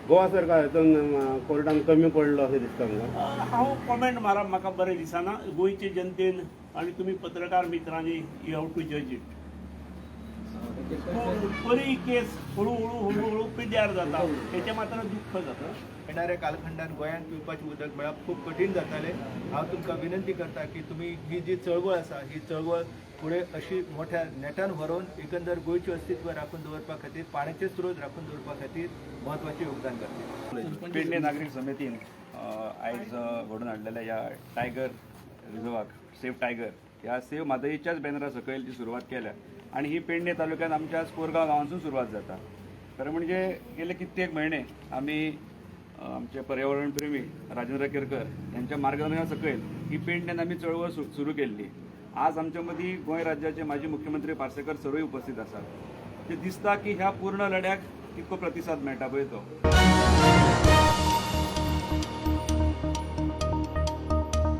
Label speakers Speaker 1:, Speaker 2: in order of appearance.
Speaker 1: गोवा सरकार हातून कोर्टान कमी पडलो अशें दिसता आमकां.
Speaker 2: हांव कॉमेंट मारप म्हाका बरें दिसना. गोंयचे जनतेन आनी तुमी पत्रकार मित्रांनी you have to जज it. बरी केस हळू हळू हळू हळू पिड्ड्यार जाता, हेचें मात्र दुख्ख जाता.
Speaker 3: येणाऱ्या कालखंडात गोंयांत पिवपाचें उदक मेळप खूब कठीण जातालें. हांव तुमकां विनंती करता की तुमी ही जी चळवळ आसा, ही चळवळ फुडें अशी मोठ्या नेटान व्हरोवन एकंदर गोंयचें अस्तित्व राखून दवरपा खातीर, पाण्याचे स्रोत राखून दवरपा खातीर म्हत्वाचें योगदान करचें.
Speaker 4: पेडणे नागरीक समितीन आयज घडोवन हाडलेल्या ह्या टायगर रिजर्वाक, सेव्ह टायगर ह्या सेव्ह म्हादईच्याच बॅनरा सकयल जी सुरवात केल्या आनी ही पेडणे तालुक्यात आमच्या कोरगांव गांवांतसून सुरवात जाता. खरें म्हणजे गेले कित्येक म्हयने आमी आमचे पर्यावरण प्रेमी राजेंद्र केरकर यांच्या मार्गदर्शना सकयल ही पेडण्यान आमी चळवळ सुरू केल्ली. आज आमच्या मदीं गोंय राज्याचे माजी मुख्यमंत्री पार्सेकर सरूय उपस्थित आसात. ते दिसता की ह्या पूर्ण लढ्याक कितको प्रतिसाद मेळटा पळय तो.